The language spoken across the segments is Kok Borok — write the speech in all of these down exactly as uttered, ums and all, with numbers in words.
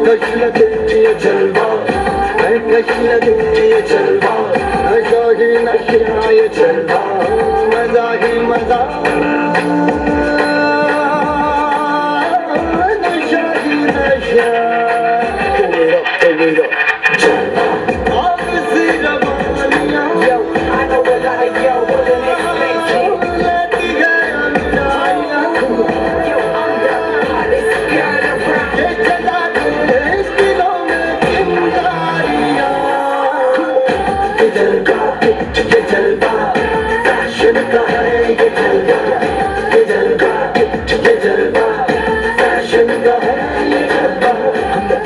कशा ये जलवा, मैं कशा ये जलवा, नशा ही नशा ये जलवा, मजा ही मजा, नशा ही नशा। Give it up, give it up. जलवा, आग सी रवानियाँ। Yo, I know a lot of y'all wouldn't expect it. Yo, I'm the hottest girl around. ये जलवा, ये जलवा, फैशन का है ये जलवा, ये जलवा, ये जलवा, फैशन का है ये जलवा,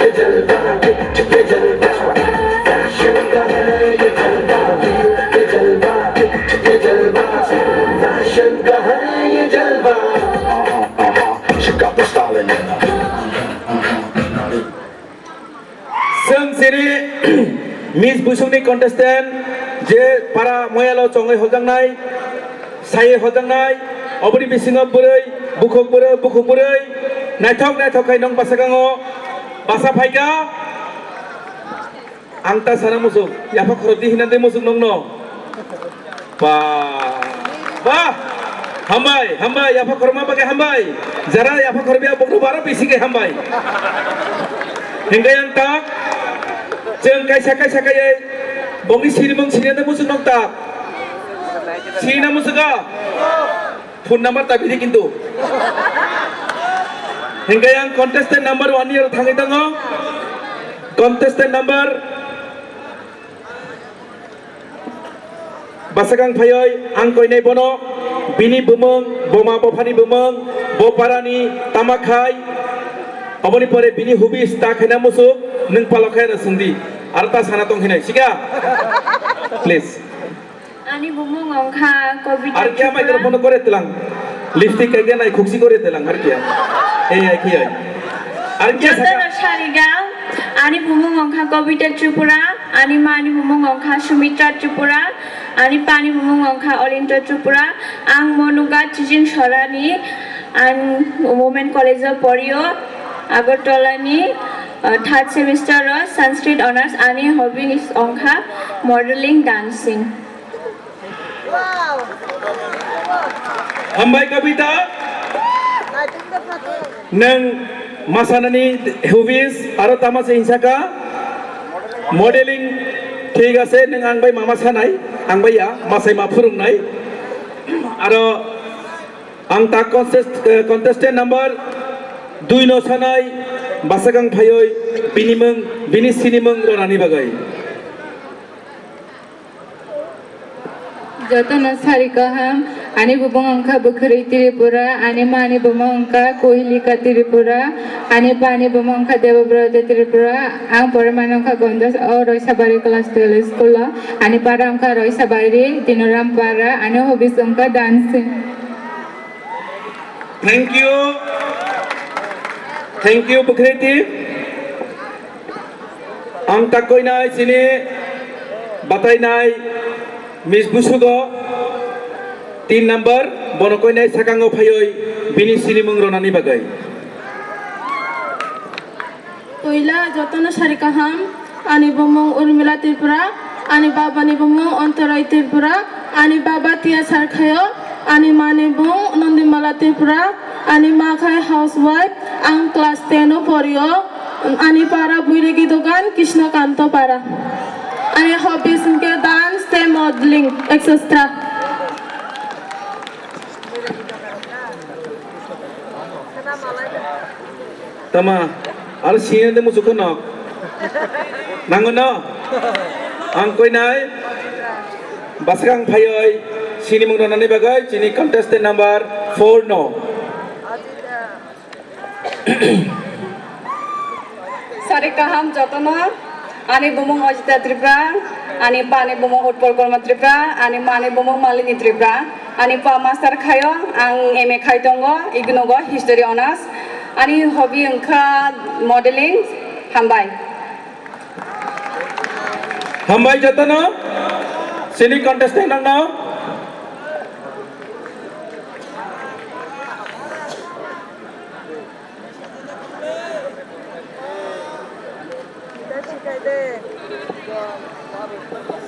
ये जलवा, ये जलवा, फैशन का है ये जलवा, ये जलवा, ये जलवा, फैशन का है ये जलवा। She got the style in her. Chwng chini Miss Busungni contestant je para moyalo chongwi hojaknai, saiwi hojaknai, oboni bisingo bwrwi, bukhuk bwrwi, bukhuk bwrwi, naithok naithok khai nong bwskango bwsa phaikha. Ang ta sana muchung, yapha khorokdi hinna de muchung nongno. Ba, ba, hambai, hambai, yapha khorokma bagwi hambai. Jara yapha khorokya bokno baro bisi khe hambai. Hingke yang ta, chwng kaisa kaisa kaiye, bokni sinimung sinina muchung nok ta. Sinina muchung ka. Phone number ta bidi kintu. Hingke yang contestant number one ni aro thangwi tango. Contestant number Bwsakang phaioi ang koinai bono, bini bumung, boma bophani bumung, bo parani tama khai, oboni pore bini hobbies ta khaina muchuk, nwng palo khai aro swngdi, aro ta sana tong hinai, sika? Please. Ani bumung ongkha Kobita Ar kya Tripura. Microphone kore telang. Lipstick kaiga nai khuksi kore telang har kiya. Ei ai kiya. Ar kiya saka. Jotono sarigao, ani bumung ongkha Kobita Tripura, ani mani bumung ongkha Sumitra Tripura, ani pani bumung ongkha Olinto Tripura, ang Monuga Chijing Sorani, ang Women College o porio, Agartala ni, uh, third semester o Sanskrit honours, ani hobbies ongkha modeling, dancing. Hambai Kobita, nwng masanani hobbies aro tama se hinsaka? Modeling, thik ase, nwng ang bai mama sanai, ang bai ya, masai ma phurungnai. Aro ang ta contest, eh, contestant number dui no sanai, bwsakang phaioi, bini mung, bini sinimung ronani bagwi. Jotono sari kaham, ani bumung wngkha Bwkhwrwi Tripura, ani mani bumung wngkha Kohelika Tripura, ani pani bumung wngkha Debabrata Tripura, ang pormani wngkha Gondas o Roisabari class twelve school o, ani para wngkha Roisabari, Dinoram para, ani hobbies wngkha dancing. Thank you. Thank you, Bwkhwrwi. Ang ta koinai chini batainai Miss Busugo tin number, bono koinai sakango phaioi bini sinimung ronani bagwi. Puila jotono sari kaham, ani bumung Urmila Tripura, ani babani bumung Antorai Tripura, ani baba tiya sarkhayo, ani mani bung Nondimala Tripura, ani ma khai housewife, ang class ten o porio, ani para Buiregi dogan Krishnakanto para. Ani hobbies hwnkhe dance tei modeling, et cetera. Tama, aro sini de musuko no. Nango no? Ang koinai bwsakang phaioi sinimung ronani bagwi chini contestant number four no. Sari kaham jotono, ani bumung Ojita Tripura, ani pani bumung Utpal Korma Tripura, ani mani bumung Malini Tripura, ani pa master khayo, ang M A khai tongo, ignogo, history honours, ani hobby wngkha modeling, hambai. Hambai jotono, sini contestant nangno.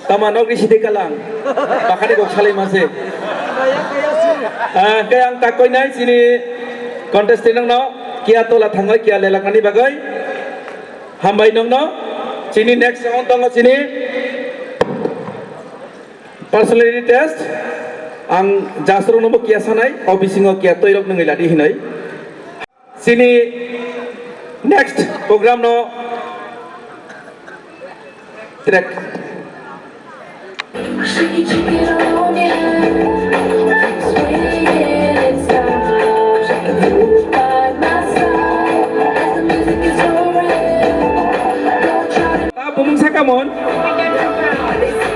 Tama nok isi de kalang. Bakani kok salai mase. Ah, kaya ang tak koinai sini contestant no kia tola thangai kia lelak nani bagai. Hambai nong no. Sini next round tongo sini. Personality test. Ang jasro no bo kia sanai. O bisingo kia toirok nungi ladi hinai. Sini next program no track. Ta bumung sakamon.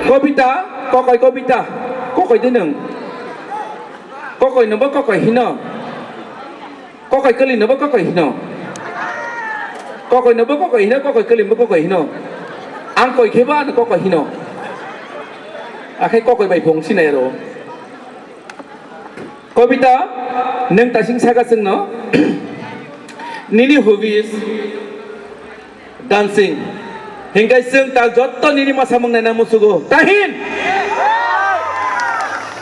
Kobita, kokoi kobita. Kokoi dinung. Kokoi no bo kokoi hino. Kokoi kwlwi no bo kokoi hino. Kokoi no bo kokoi hino, kokoi kwlwi no bo kokoi hino. Ang koi khe bo ano kokoi hino. Akhai kokoi bai phung sinai ro. Kobita, nwng tasing saka chwngno. Nini hobbies? Dancing. Hingkai chwng ta jotto nini masa mung naina musugo. Tahin!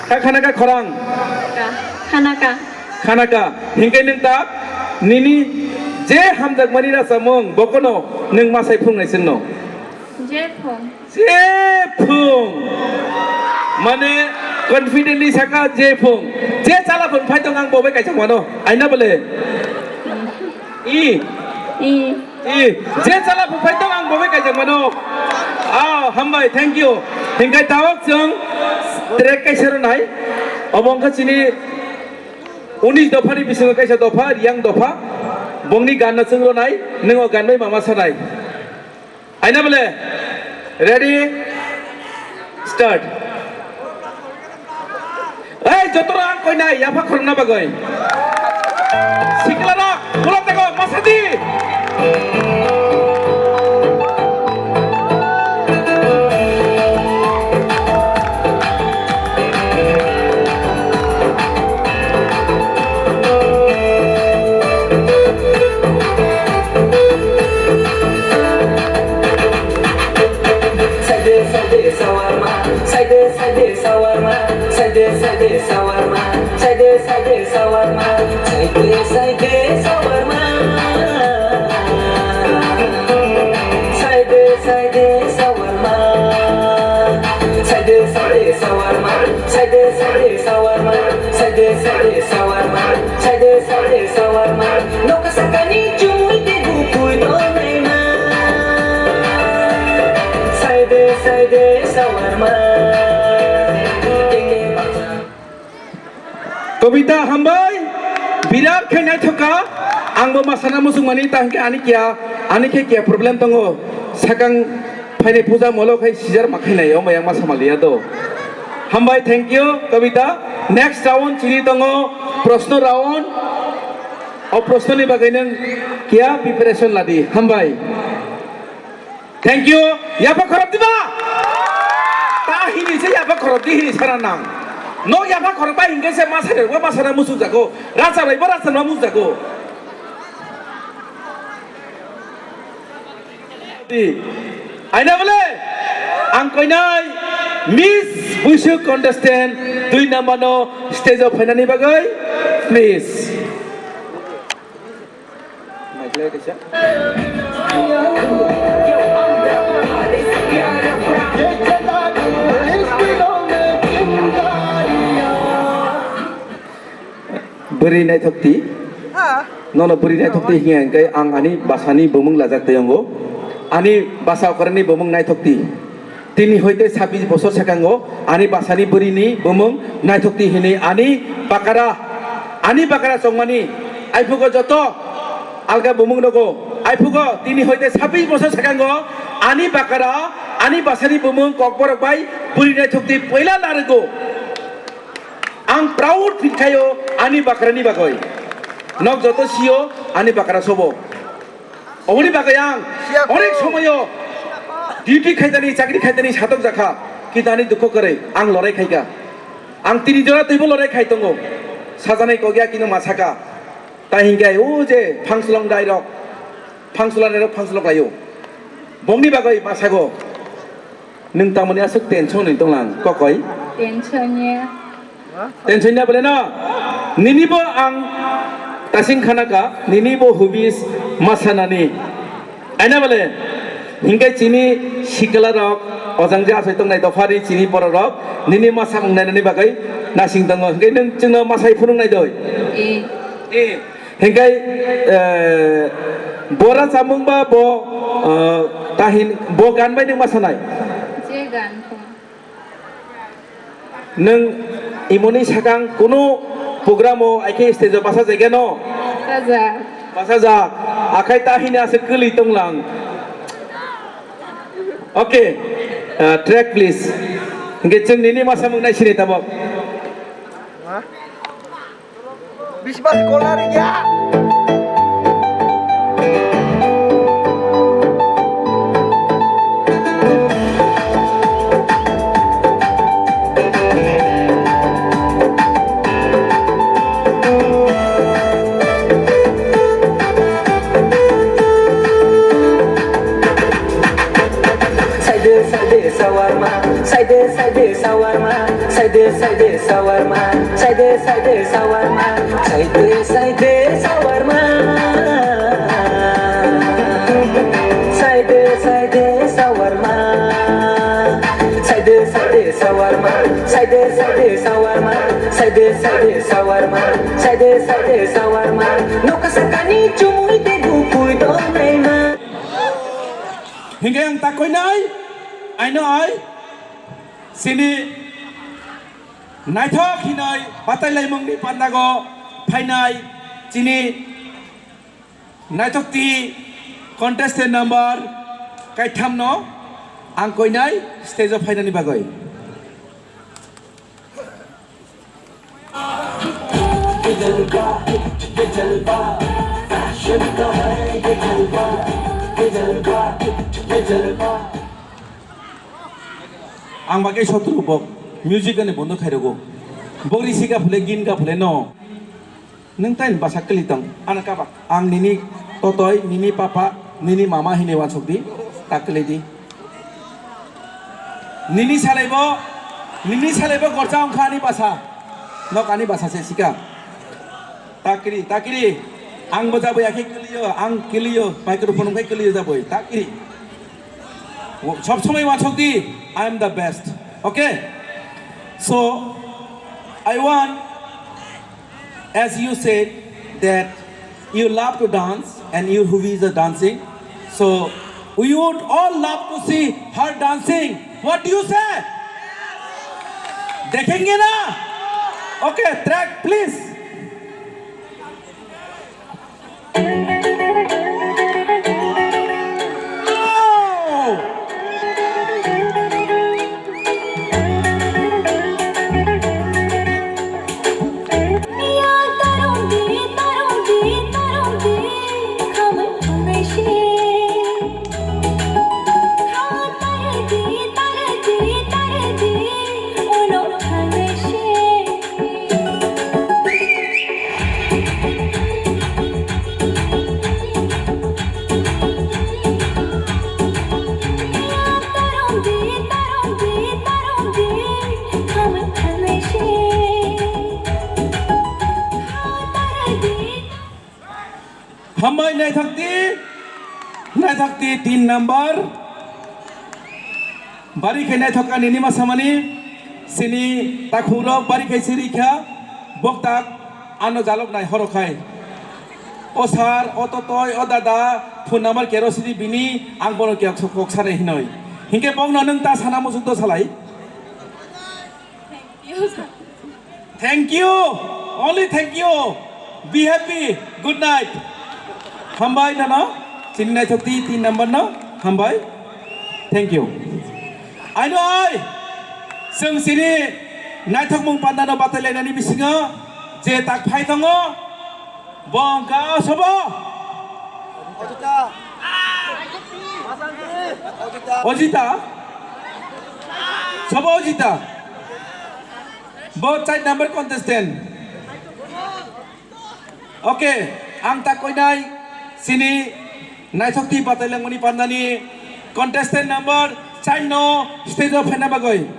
Kha khana ka khorang? Ka. Khana ka. Khana ka. Hingkai nwng ta nini je hamjakmani rasa mung bokono nwng masai phungnai chwngno. Je phung. Je phung. Mane confidently saka je phung. Je chala phung phai tong ang bobai kaisa mano. Aina bole. I. I. I, je chala buphai tong ang bobai kaijak mano. Ah, hambai, thank you. Hingkai tawak chwng track kaisa rwnai. Omo wngkha chini unis dopha ni bisingo kaisa dopha, Riyang dopha. Bongni gan no chwng rwnai, nwng o gan bai mama sanai. Aina bole, ready, start. Ei, joto rok ang koinai yapha khorokna bagwi. Sikla rok, ulo tego, masadi. Saide, saide, sawarma. Saide, saide, sawarma. Saide, saide, sawarma. Saide, saide, sawarma. Saide, saide, sawarma. Saide, saide, sawarma. Saide, saide, sawarma. Saide, saide, sawarma. Saide, saide, sawarma. Saide, saide, sawarma. Noka sakani chumui te bukui donaima. Saide, saide, sawarma. Kobita hambai, birat khe naithok kha. Ang bo masana muchungmani, ta hwnkhe ani kiya, ani khe kiya problem tongo. Sakang phainai puja molo khai sijar ma khainai, omo yang ma samaliya do. Hambai, thank you, Kobita. Next round chini tongo, proshno round. O proshno ni bagwi nwng kiya preparation ladi. Hambai. Thank you. Yapha khorop diba? Ta hini se yapha khorop di hini sana nang. No yapha khorop ba hingke se masa de ba masa na musu jago. Rasa bai ba rasa na musu jago. Di. Aina bole. Ang koinai Miss Busu contestant dui number no stage o phainani bagwi. Please. Bwrwi naithok di. Nono bwrwi naithok di hiya hwnkhe ang ani basani bumung lajak tei wngo. Ani basa okrani bumung naithok di. Tini hoite sabbish bosor sakango ani basani bwrwini bumung naithok di hinwi ani bakara, ani bakara chongmani aiphugo joto alga bumung nogo. Aiphugo tini hoite sabbish bosor sakango ani bakara, ani basani bumung kokborok bai bwrwi naithok di poila narwgo. Ang proud feel khaio ani bakarani bagwi. Nok joto sio ani bakara sobo. Oboni bagwi ang onek somoyo duty khaitani, chakri khaitani satok jakha, kintu ani dukho kwrwi ang lorai khaikha. Ang tini jora twibo lorai khai tongo. Sajanai kok ya kintu ma saka. Tai hinkhe o je phangslong dairok, phangslong dairok phangslok laio. Bongni bagwi masago. Nwng tamoni aswk tension ni tonglang kokoi? Tension ya. Tension ya bole no? Nini bo ang tasing khana ka, nini bo hobbies masanani. Aina bole, hingke chini sikla rok, ojang je asai tongnai dophari chini borok rok, nini masa wngnai nani bagwi nasing tongo. Hingke nwng chwngno masai phunuk nai doi? E. E. Hingke, eh, bora chamung ba bo, eh, tahin bo gan bai nwng masanai? Je gan kho. Nwng imoni sakang kunu program o aike stage o basa jaigano? Basa ja. Basa ja. Akhai tahini ase kwlwi tonglang. Okay. Uh, track please. Hingke chwng nini masa mung nai sini tabok. Biswas kolar ya. Saide saide sawarma, saide saide sawarma, saide saide sawarma, saide saide sawarma, saide saide sawarma, saide saide sawarma, saide saide sawarma, saide saide sawarma, saide saide sawarma, saide saide sawarma, nokha sakani chumui tei dukui dongnaima. Hingke ang takoinai, aino ai, sini naithok hinoi batai laimungni pandago phainai chini naithok ti contestant number kaithamno ang koinai stage o phainani bagwi. Ang bagwi sotro bok, music ani bondo khairogwi. Bok risi ka phule, gin ka phule no. Nwng tai basa kwlwi tong, ano kaba. Ang nini totoi, nini papa, nini mama hinwi wansuk di, ta kwlwi di. Nini salaibo, nini salaibo gorja wngkha ani basa. Nok ani basa se sika. Ta kwlwi, ta kwlwi. Ang bo jabwi akhe kwlwiyo, ang kwlwiyo, microphone wngkhe kwlwiyo jabwi. Ta kwlwi. Sob somoi wansuk di, I am the best. Okay? So, I want As you said that you love to dance and your hobby is the dancing, so we would all love to see her dancing. What do you say? देखेंगे ना? Okay, track please. Hambai naithok di, naithok di tin number. Bari khe naithok ani nima samani, sini takhungrok bari khe siri kha, boktak ano jalok nai horo khai. O sir, o totoi, o dada, phone number kerosini bini, ang bono kok, kok sanai hinoi. Hinkhe bokno nwng ta sana muchuk do salai. Thank you. Only thank you. Be happy. Good night. Hambai nono. Chini naithok di tin number no. Hambai. Thank you. Aino ai. Chwng chini naithokmung panda no batai lainani bisingo je tak phai tongo. Bo wngkha sobo? Ojita. Ojita? Sobo Ojita? Bo char number contestant. Okay, ang ta koinai sini naithok twi batai langmani pandani Contestant number char no stage o phaina bagwi.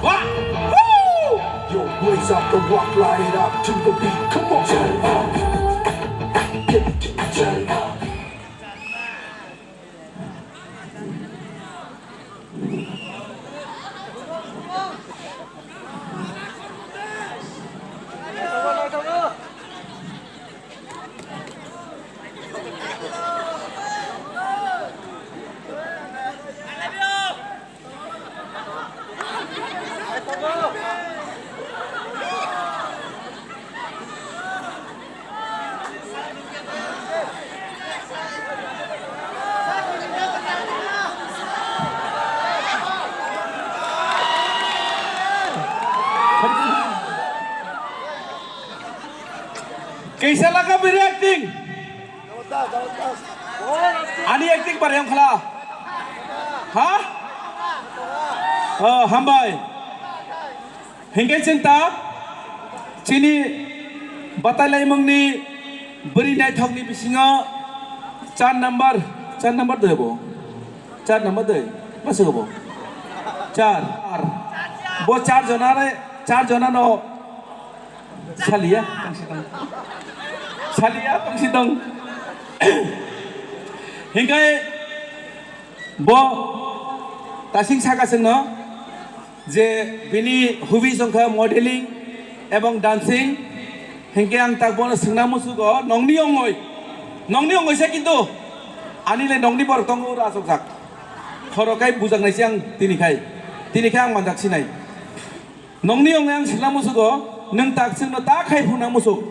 Wah! Woo! Yo, raise up the rock, light it up to the beat. Come on, Jalva. Get it, Jalva. Kaisa laka beri acting. Ani acting bar yang khala. Ha? Oh, hambai. Hinkhe chwng ta chini batai laimungni bwrwi naithokni bisingo char number, char number doi bo. Char number doi. Masuk bo. Char. Ar. Bo char jona re, char jona no. Saliya, tongsi tong. Saliya, tongsi tong. Hinkhe bo tasing saka chwngno je bini hobby wngkha modeling ebong dancing. Hinkhe ang tak bono swngna musugo, nongni ongoi. Nongni ongoi se kintu ani le nongni borok tongo ura asokjak. Khoro kai bujaknai se ang tini khai. Tini khai ang manjak sinai. Nongni ongni ang swngna musugo, nwng tak chwngno ta khai phunna musuk.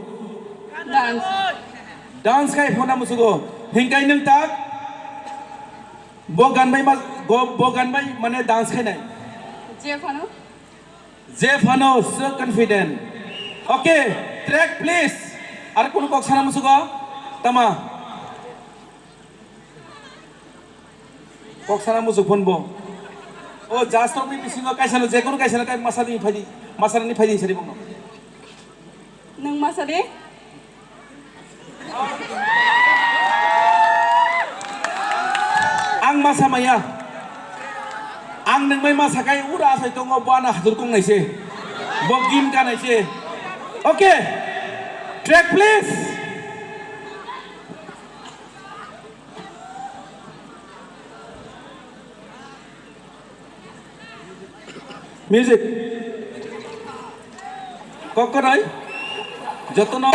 Dance. Dance khai phunna musugo. Hinkai nwng tak bo gan bai ma, go, bo gan bai mane dance khainai. Je phano? Je phano, so confident. Okay, track please. Ar kunu kok sana musugo? Tama. Kok sana musuk phone bo. O judge rokni bisingo kaisa no, jekunu kaisa no kai masa ni phaidi, masa ni phaidi sari bongno. Nwng masa de? Ang masa maya. Ang nwng mai masa kai ura asai tongo, bo ano hadur kong nai se. Bo gim ka nai se. Okay. Track please. Music. Kokkorai. Jotono.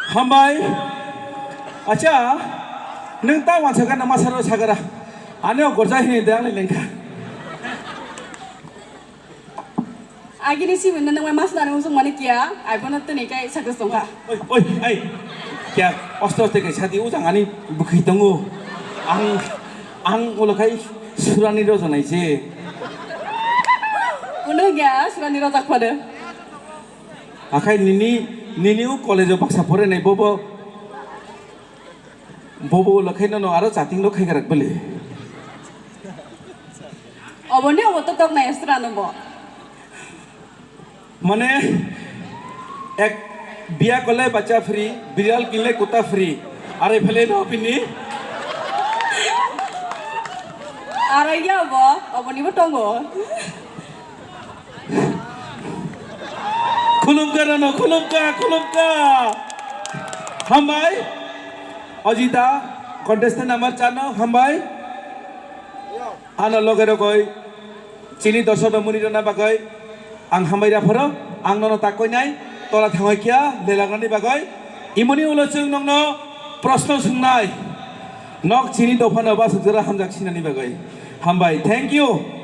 Hambai. Acha, nwng ta wansa gana masaro sagara. Ani o gorja hini de ang lengkha. Agini simi nwng mas nani usung mani kia, ai bono tini kai success tongkha. Oi, oi, ai. Kia, osto osto kai sadi ujang ani bukhi tongo. Ang, ang ulo kai surani rojo nai je. Kuno kia surani rojo khode. Akhai nini, nini u college o baksa pore nai bobo. Bobo ulo khai nono aro chatting lo khai garak bele. Oboni obo to tok nai sra no bo. Mane ek biya kole bacha free, biral kile kuta free. Are phele no pini. Are ya bo, oboni bo tongo. Khulumkha rano, khulumkha, khulumkha. Hambai. Ajita, contestant number char no, hambai. Ano loge rogoi chini doso do muni rona bagoi ang hambai raphoro, ang nono takoi nai, tola thangoi kya lelagnani bagoi. Imoni ulo chwng nongno proshno swngnai. Nok chini dophano ba sujara hamjak sinani bagoi. Hambai. Thank you.